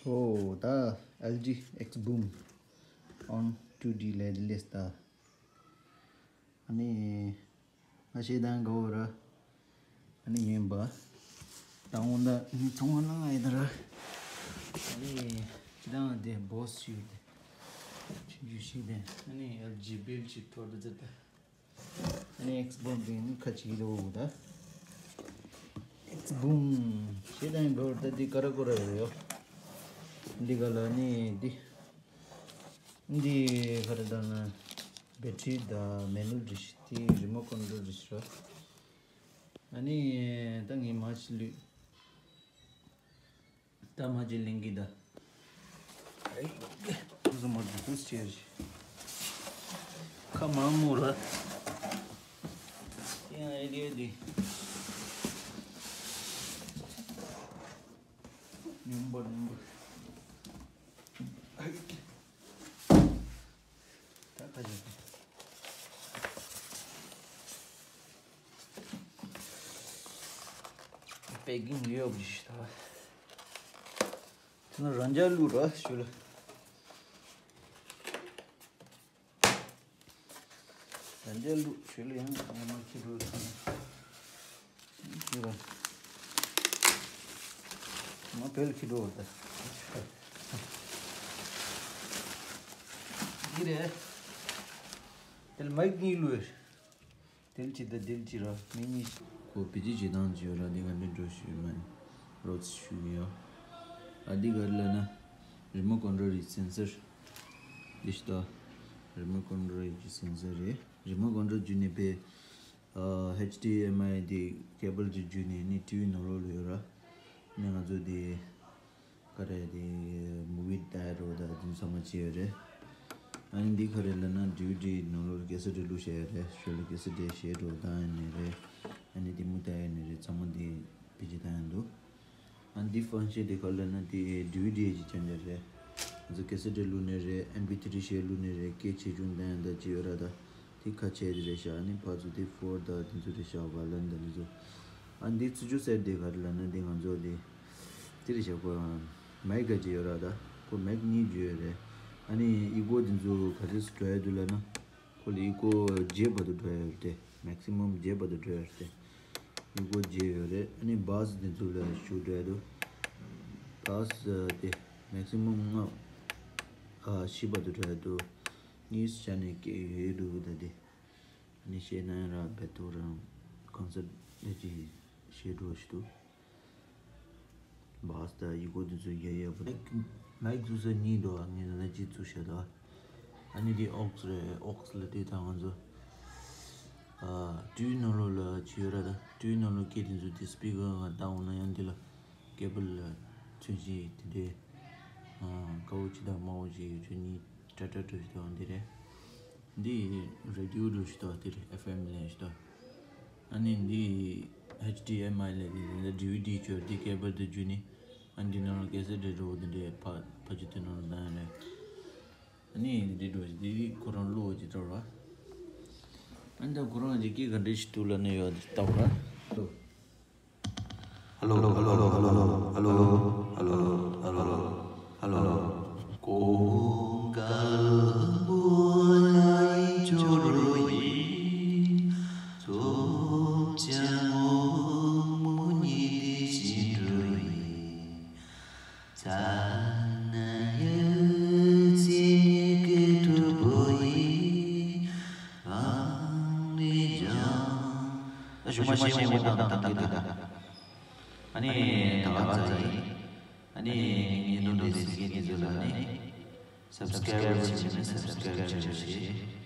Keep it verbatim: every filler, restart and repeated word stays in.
ཨོ་ད་ཨེལ་ཇི་ཨེག་སི་བུམ་ཨོན་ཊུ་ཌི་ལེཌ་ལེས་ད། ཨ་ནི་ང་ཞེ་དང་དགའ་བོ་ར། ཨ་ནི་ཡིན་པ། ད་འོ་ད་ནི་ཚོང་བ་ལ་ང་ཡི་ད་ར། ཨ་ནི་ཁྱེད་དང་དེ་བོ་སི་ཞིག་དེ། ཆུང་ཆུང་ཞིག་དེ། ཨ་ནི་ཨེལ་ཇི་བིལ་ཞིག་ཐོར་དུ་ཛད་ད། ཨ་ནི་ཨེག་སི་བུམ་དེ་ནི་ཁ་ཅིག་ལོ་ད། ཨེག་སི་བུམ་ཞེ་དང་དགའ་བོ་ར། ད་དེ་ཀ་ར་ཀོ་ར་ཡོད་ཡོ། འདི་ག་ལ་ནི་འདི། འདི་ག་རེ་ད་ན། བེ་ཊི་རི་དང་མེ་ནུལ་རེད་ཤག་དེ་རི་མོ་ཊི་ཀོན་ཊྲོལ་རེད་ཤག་ར། ཨ་ནི་ད་ངས་མ་ཅིག་ལུས། ད་མ་ཅིག་ལེན་གི་ད། ཨེ། ཁོ་ཚོ་མ་ཅིག་ཏུས་ཆེར་ཤི། ཁ་མང་མོ་ར། ཡང་ཨེ་དེ་དེ། ཉུང་པོ་ཉུང་པོ། ཨེ། ད་ཁ་ཅིག་པེ་ཀིང་ཡོད་གི་ཤི་ད། དེ་ན་རང་རྒྱལ་ལུགས་ར་ཞུ་ལ། རང་རྒྱལ་ལུགས་ཞུ་ལ་ཡང་ང་མ་ཁྱི་རུ་ཁྱི་རུ་མ་བེལ་ཁྱི་རུ་ད། འདི་རེད། དེ་ལ་མའིག་གཉིས་ལུས། དེ་ལ་གཅིག་དང་དེ་ལ་གཅིག་ར་མི་གཉིས། ཁོ་བི་ཇི་བྱེད་སྟངས་ཀྱི་ཡོད་ར། འདི་ག་འདྲ་འགྲོ་ཞུས་མ་རོགས་ཞུ་གི་ཡོད། ཨ་འདི་ག་རེ་ལབ་ན། རི་མོ་ཊི་ཀོན་ཊྲོལ་གྱི་སེན་སར། འདི་ཤི་ད། རི་མོ་ཊི་ཀོན་ཊྲོལ་གྱི་སེན་སར་རེད། རི་མོ་ཊི་ཀོན་ཊྲོལ་བརྒྱུད་ནས་པའི། ཨ་ཨེཆ་ཌི་ཨེམ་ཨའི་དེ་ཀེ་བལ་གྱི་བརྒྱུད་ནས་ནི་ཊི་ཝི་ནང་ལོགས་ལ་ཡོད་ར། ནི་ང་ཚོ་དེ། ག་རེ་དེ་མུ་བི་ལྟ་ཡ་འགྲོ་ད་དེ་ཚང་མ་བྱས་ཡོད་རེད། ཨ་ནི་འདི་ག་རེ་ལབ་ན་ཌི་ཝི་ཌི་ནང་ལོགས་ལ་ཀེ་སེ་ཊི་བླུགས་བཞག་ཡོད་རེད། ཞོར་ལ་ཀེ་སེ་ཊི་གཞས་འགྲོ་བཏང་ཡོད་ནི་རེད། ཨ་ནི་དེ་མུ་བལྟ་ཡོད་ནི་རེད། ཚང་མ་དེ་བི་ཇི་བཏང་ཡོད་འདུག་ཨ་ནི་འདི་ཕང་ཤན་དེ་ག་རེ་ལབ་ན་དེ་ཌི་ཝི་ཌི་གི་ཅན་འདྲ་རེད། ང་ཚོ་ཀེ་སེ་ཊི་བླུགས་ནི་རེད། ཨེམ་པི་ཐི་རི་གཞས་བླུགས་ནི་རེད། སྐད་ཆེ་ཆུང་བཏང་ཡ་ད་ཅི་ཡོད་ར་ད། དེ་ཁ་ཕྱེ་དེ་རེད་ཤག་ཨ་ནི་ཕར་ཚུར་དེ་ཕོར་དང་དེ་ཚོ་རེད་ཤག་ཝ་ལན་དང་དེ་ཚོ། ཨ་འདི་ཚུར་ཅུ་སེ་ཊི་དེ་ག་རེ་ལབ་ན་དེ་ང་ཚོ་དེ། དེ་རེད་ཤག་ཁོ་མའིག་ག་ཅིག་ཡོད་ར་ད། ཁོ་མའིག་གཉིས་བརྒྱུད་ཡོད་རེད། ཨ་ནི་ཨི་ཀོ་དེ་ཚོ་ག་ཚོད་འགྲོ་ཡ་འདུག་ལབ་ན། ཁོ་ལ་ཨི་ཀོ་བརྒྱད་བར་དུ་འགྲོ་ཡ་ཡོད་རེད་དེ། མེག་སི་མམ་བརྒྱད་བར་དུ་འགྲོ་ཡ་རེད་དེ། ཨི་ཀོ་བརྒྱད་ཡོད་རེད། ཨ་ནི་བྷ་སི་དེ་ཚོ་ལ་ཤུགས་འགྲོ་ཡ་འདུག་བྷ་སི་དེ་མེག་སི་མམ་ལྔ། ཨ་བཞི་བར་དུ་འགྲོ་ཡ་འདུག་གཉིས་ཆ་ནས་སྐད་ཡོད་འདུག་ད་དེ། ནི་ཤེས་ན་ར་བེ་ཏོ་རང་ཀོན་སར་ཊི་ནས་ཀྱི་ཤེས་འགྲོ་ཞིག་འདུག་བྷ་སི་དང་ཨི་ཀོ་དེ་ཚོ་ཡ་ཡ་བོ་ནི་མའིག་བཙུགས་ས་གཉིས་འདུག་ཨ་ངས་ན་གཅིག་བཙུགས་བཞག་འདུག་ཨ་ནི་དེ་ཨོག་སི་རེད། ཨོག་སི་ལ་དེ་དང་ང་ཚོ་ཨ་ཊི་ཝི་ནང་ལོགས་ལ་ཅི་ཡོད་ར་ད། ཊི་ཝི་ནང་ལོགས་སྐད་དེ་ཚོ་དེ་སི་པི་ཀར་ང་བཏང་འོང་ན་ཡང་དེ་ལ་ཀེ་བལ་ལ་ཚོན་གཞི་དེ་འདྲའི་ཨ་དཀར་པོ་གཅིག་དང་དམར་པོ་གཅིག་ཡོད་ཆོག་གཉིས་ཀྲ་ཀྲ་ཀྲ་ཞིག་འདུག་ཨ་འདི་རེད། འདི་རེ་ཌི་ཡོ་འདྲ་ཞིག་འདུག་ཨ་དེ་རེད། ཨེཕ་ཨེམ་ལབ་ཡ་ཞིག་འདུག་ཨ་ནི་འདི་ཨེཆ་ཌི་ཨེམ་ཨའི་ལབ་དེ་འདི་ཌི་ཝི་ཌི་ཅོར་འདི་ཀེ་བལ་དེ་བརྒྱུད་ནས་ཨ་འདི་ནང་ལ་ཀེ་སེ་ཊི་འདྲ་བོ་དེ་འདྲའི་ཕ་ཕ་ཆུ་དེ་ནང་ལ་བཏང་ཡ་རེད། ཨ་ནི་འདི་འདྲ་ཞིག་འདི་ཁོ་རང་གློག་ཅིག་འདྲ་བ། ཨ་ནི་ད་ཁོ་རང་གི་སྐད་ག་འདྲ་ཞིག་འདུག་ལབ་ན་ཡོད་འདི་ལྟ་བ་ར། ཧ་ལོ་ཧ་ལོ་ཧ་ལོ་ཧ་ལོ་ཧ་ལོ་ཧ་ལོ་ཧ་ལོ། ཀོང་ཀ་པོ་ལ་ཡི་ཅོ་རོ་ཡི། ཚོ་ཅ་མོ་མོ་ཉི་དི་ཞིན་རོ་ཡི། ཚ་ན་ཡ་ཚི་ཀི་ཐུ་པོ་ཡི། ཨང་ནི་ཇང་། ཨ་ཞུ་མ་ཤེས་མོ་དང་དང་གི་དང་། ཨ་ནི་ད་ག་ཚ་ཡིན། ཨ་ནི་ངའི་ནོར་འདི་ཟིན་གི་འདི་ཚོ་ལ་ནི་སབ་སི་ཀ་རའིབ་བྱེད་མི་སབ་སི་ཀ་རའིབ་བྱེད་རོགས་བྱེད།